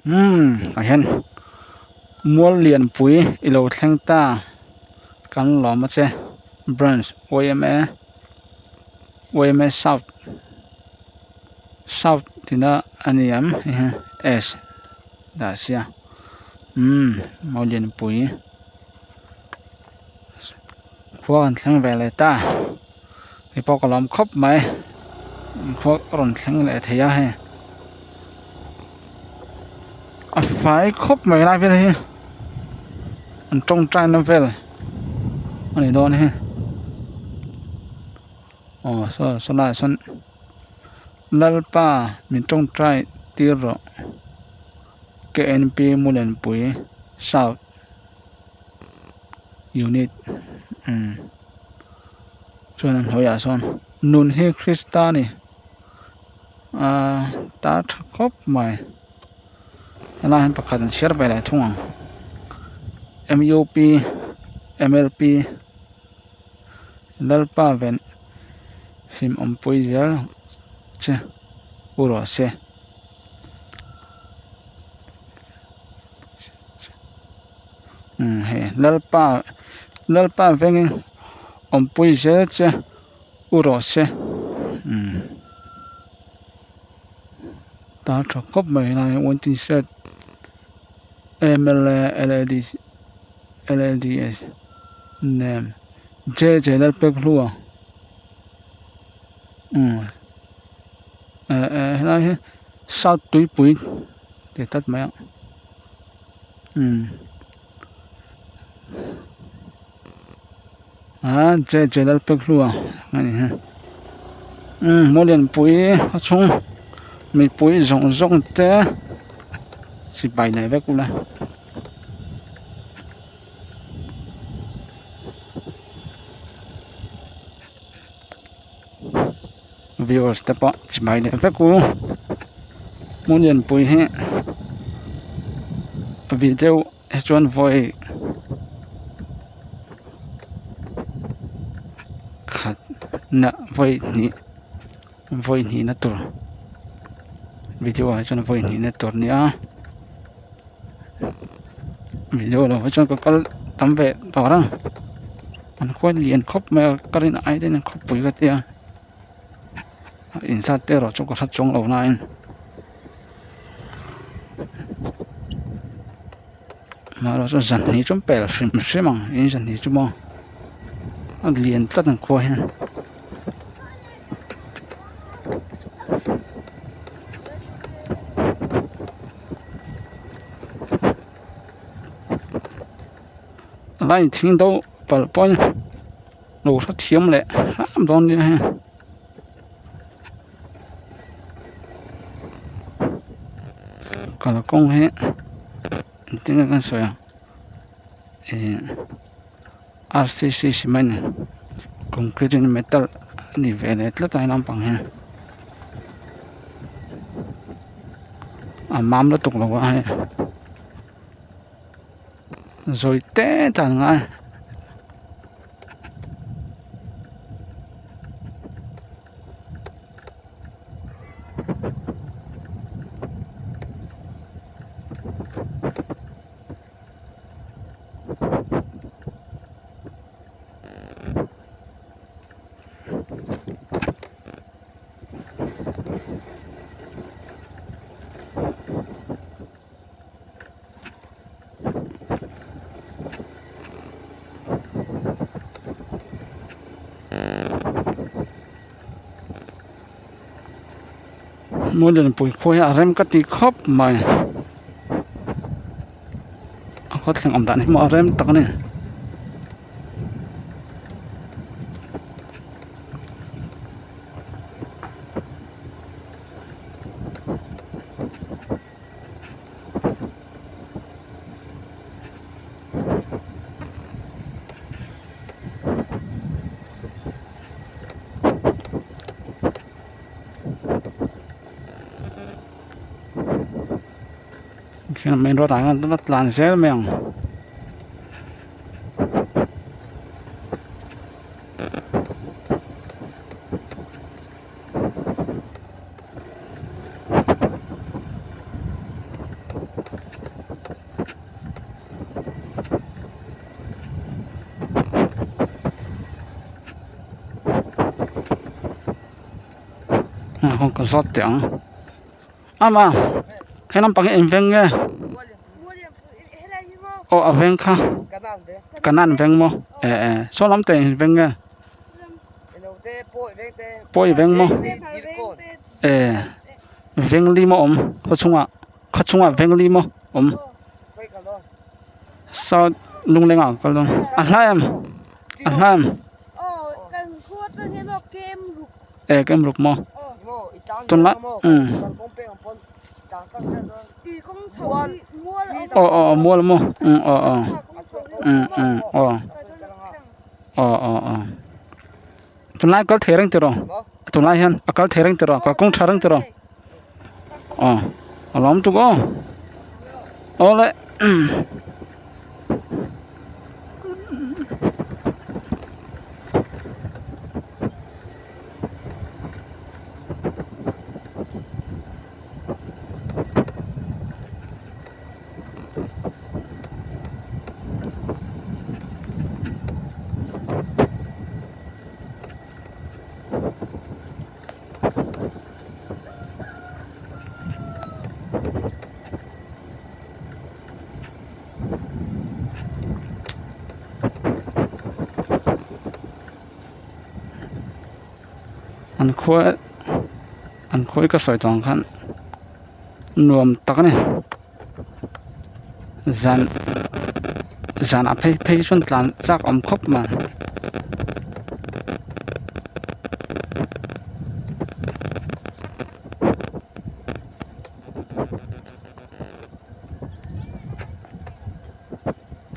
Umm ah hian mual lianpui i lo thleng ta kan lawm a che branch yma yma south south tina a ni ang hei hi s dah sia umm mual lianpui khua kan thleng ve leh ta hei pawh ka lawm khawp mai khua a rawn thleng leh thei a hei a fai khawp mai lai vel hi an tawngtai na vel a ni dawn hi aw saw saw laiah sawn Lalpa min tawngtai tir rawh K N P Mulenpui South. Unit umm chuan a hnuaiah sawn nun hi Krista a ni ahh ta tha khawp mai helaiah hian pakhat an chhiar ve leh thung ang M U P M L P Lalpa ven hlim awmpui zel che u rawh se. Umm hei Lalpa Lalpa vengin awmpui zel che u rawh se umm tar tha khawp mai helai hi one tshirt M L A L A D L A D S name J J Lalpekhlua umm eh eh helai hi south tuipui ti tlat mai a umm ah J J Lalpekhlua a ni hi umm maw lianpui a chhung mipui zawng zawng te sipai nei vek ula. Viewers te pawh chibai leh vek u hmun lianpui hi video hi chuan vawi khat na vawi hnih vawi hnih na tur video ah hi chuan vawi hnih na tur a nia video lo hi chuan ka kal tam ve tawh reng. An khuai lian khawp mai a ka rin ai daih in khawpui ka tia in zat te erawh chu ka hre chuang lo nain amaherawhchu zan hnih chu an pel hrim hrim ang in zan hnih chu maw a lian tlat ang khua hian. Line thing deuh palh pawhin lo hrethiam leh hram dawn nia hei kalkawng hi engtin nge kan sawi ang ihh r c c cement concrete in metal a ni ve leh tlat a he lampang hi a mam lutuk lo a hei. Zawi te dan ngai. Muallianpui khua hi a rem ka ti khawp mai a khaw thleng awm dan hi maw a rem tak a ni. Main road ah hian a tlan zel mai ang. Ka zawt teh ang ama he lampang hi eng veng nge aw a veng kha kanan veng maw eh eh saw lam te eng veng nge pawi veng maw eh veng li maw awm khaw chhungah khaw chhungah veng li maw awm saw lungleng ah kal dawn a hla em a hla em. Eh kem ruk maw tunlai umm aw aw mual maw umm aw aw umm umm aw aw aw aw tunlai kal thei reng tiraw tunlai hian a kal thei reng tiraw kalkawng tha reng tiraw aw a lawm tuk aw aw le umm. An khua an khawi ka sawi tawh ang khan nuam tak a ni zan zanah phei phei chuan tlan chak awm khawp mai.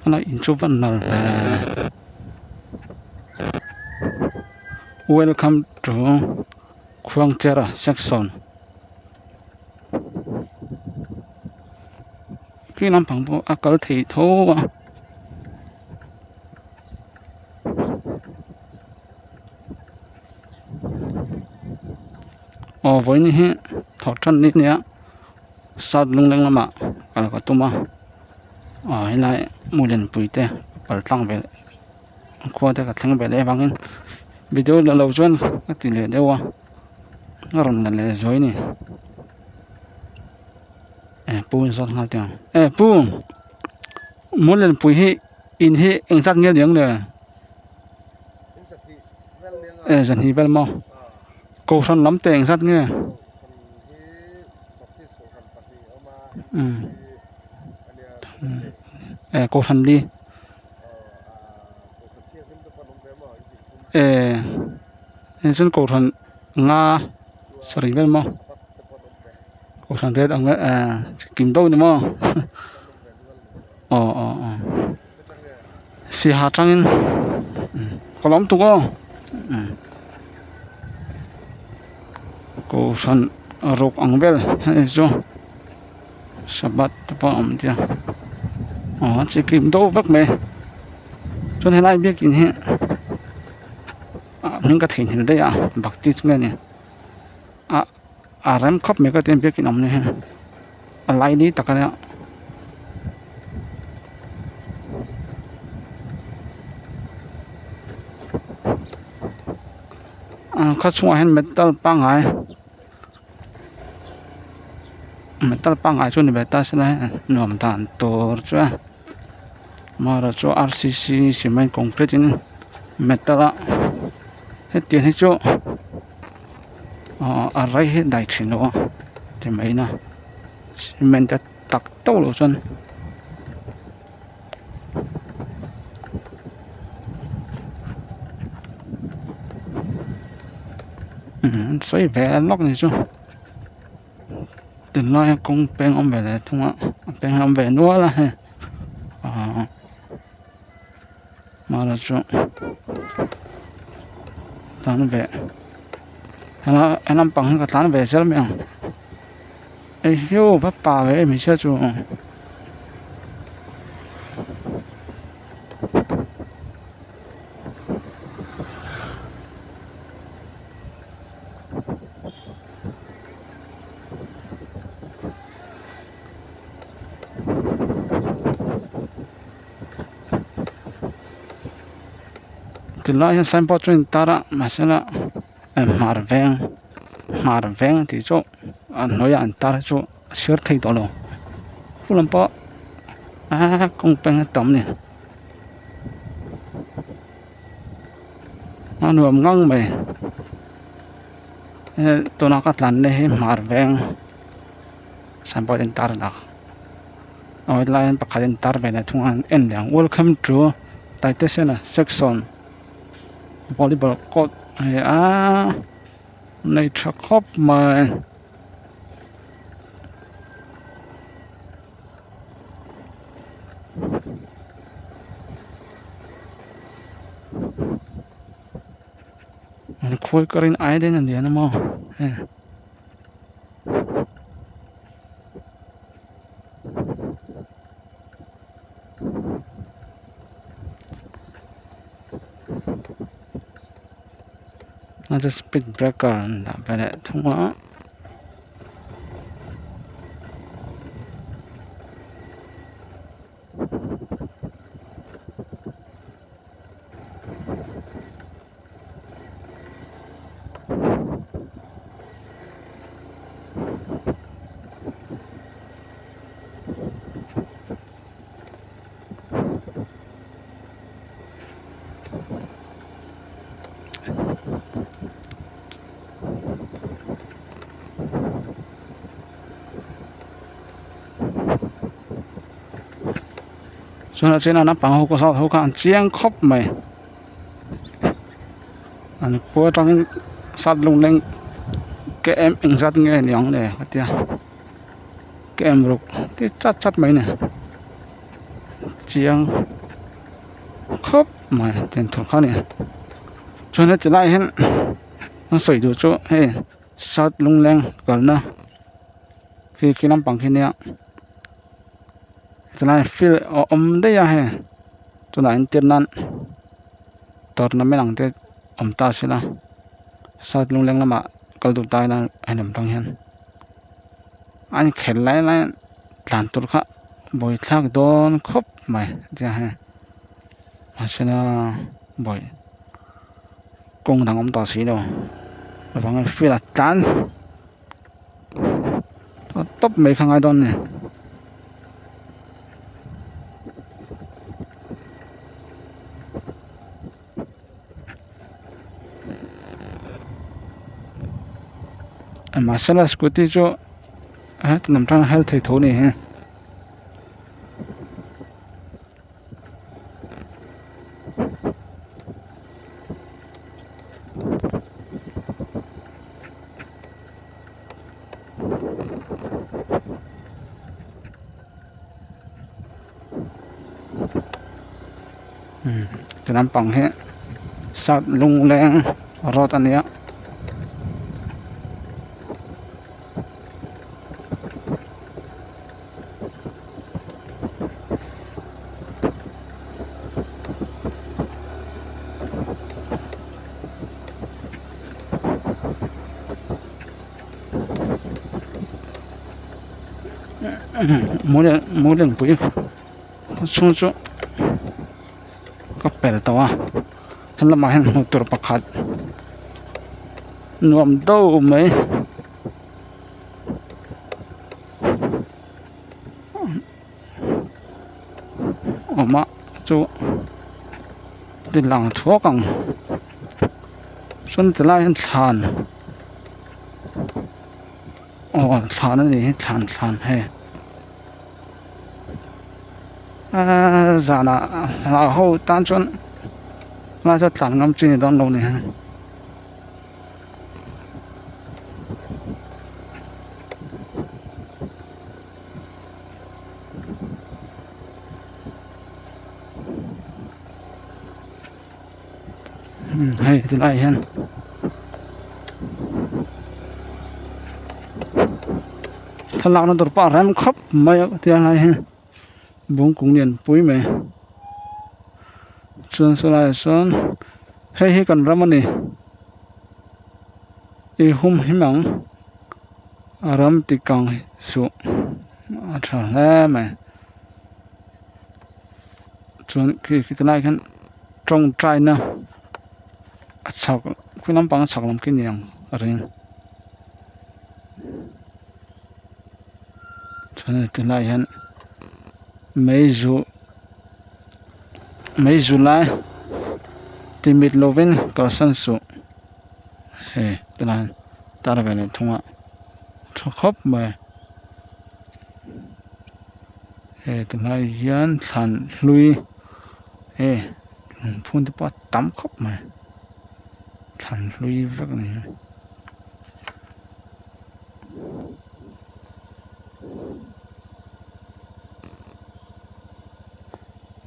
Helai in chu va nal ve welcome to Khuangchera section khi lampang pawh a kal thei tho a. Aw vawiin hi thawh tan ni nia south lungleng lamah kal ka tum a aw helai hmuhlianpui te pal tlang ve khua te ka thleng ve leh avangin video la lo chuan ka ti leh deuh a a rawn la leh zuai a ni eh pu in zawt nghal teh ang eh pu hmuhlianpui hi in hi engzat nge ni ang le. Eh zahnih vel maw kohhran lam te engzat nge umm eh kohhran li eh hei chuan kohhran nga sarih vel maw kohhran riat ang eh kim deuh a ni maw aw aw aw. Siaha atangin ka lawm tuk aw kohhran ruk ang vel hei chu sabbath te pawh a awm tia aw a chikim deuh vek mai chuan helai biakin hi a hming ka theihnghilh daih a baptist nge ni a a rem khawp mai ka ti a biakin awm na hi a lai ni tak a nia. Khaw chhungah hian metal pangngai metal pangngai chu ni ve ta sela nuam dan tur chu a amaherawhchu r c c cement concrete in metal a hetiang hi chu ahh a rei hi dai thin lo a ti mai na cement a tak teuh loh chuan. Umm sawi ve lawk ni chu tunlaia kawng peng awm ve leh thung a a peng awm ve nual a hei ahh mara chu tlan ve he lampang hi ka tlan ve zel mai ang ehiu va pa ve em hmeichhia chu. Tilai hian signboard chu a intar a mahsela hmar veng hmar veng tih chu a hnuaiah an tar chu a chhiar thei tawh lo chu lam pawh aaa kawng peng a tam a ni a nuam ngang mai hei tuna ka tlan na hi hmar veng signboard a intar dak aw helai hian pakhat a intar ve leh thung a en leh ang welcome to Taitesena section volleyball court a ni a nei tha khawp mai. An khawi ka rin ai daih a ni a maw hei. A chu speed breaker an dah ve leh thung a. Chuan a chena naupang ho pawh ho kha an chiang khawp mai an khua atangin sat lungleng ke em engzat nge ni ang le ka tia ka em ruk ti chat chat mai a ni chiang khawp mai tiang tur kha a ni chuan heti lai hian an sawi duh chu hei sat lungleng kalna khi khi lampang khi nia tilai field a awm daih a hei tunah entir nan tournament ang te awm ta sela sat lungleng lamah kal duh ta ila hei lam tang hian. A inkhelh lai lai tlan tur kha buaithlak dawn khawp mai tia hei mahsela buai kawng dang awm tawh si lo avangin field a tlan tawp mai kha a ngai dawn a ni. Mahsela scooty chu heti lam tang hel thei tho a ni hi. Ti lampang hi sat lungleng road a nia. Mulianpui chhung chu ka pel tawh a he lamah hian hmuh tur pakhat nuam deuh mai awm a chu ti lang thuak ang chuan tilai ah hian thlan aw thlan a ni hi thlan thlan hei. Aaa zanah hna ho tan chuan lai chu tlan ngam chi ni dawn lo ni hei tilai hian thlalakna tur pawh a rem khawp mai a tia lai hi bungkung lian pui mai chuan sawlaiah sawn hei hi kan ram a ni i hum him ang a ram ti kang suh a tha hle mai. Chuan khi khi tilai khian tawngtaina. chhak khi lampang a chhak lam khi ni ang a ring chuan heti lai hian meizu meizu lai timit lovin kalsan suh hei tilai hian tar ve leh thung a tha khawp mai hei tilai hian thlan hlui hei lungphun te pawh a tam khawp mai thlan hlui vek a ni.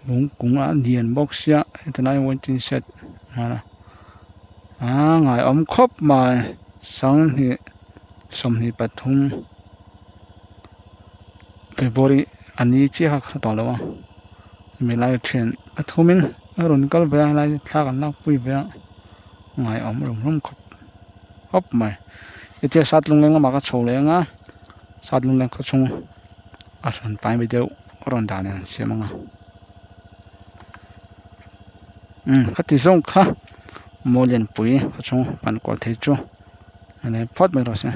Lung kung a lian bawk sia heti lai waiting shed a ngaihawm khawp mai sanghnih 23 February a ni chiah kha ka hre tawh lo a hemi lai thian pathumin a rawn kal ve a helai thla kan lak pui ve a ngaihawm rum rum khawp khawp mai hetia sat lungleng lamah ka chho leh ang a sat lungleng khaw chhung a hran pai mai deuh a rawn dah nen an siam ang a umm khati zawng kha maw lianpui khaw chhung pan kual thei chu a ni phawt mai rawh se.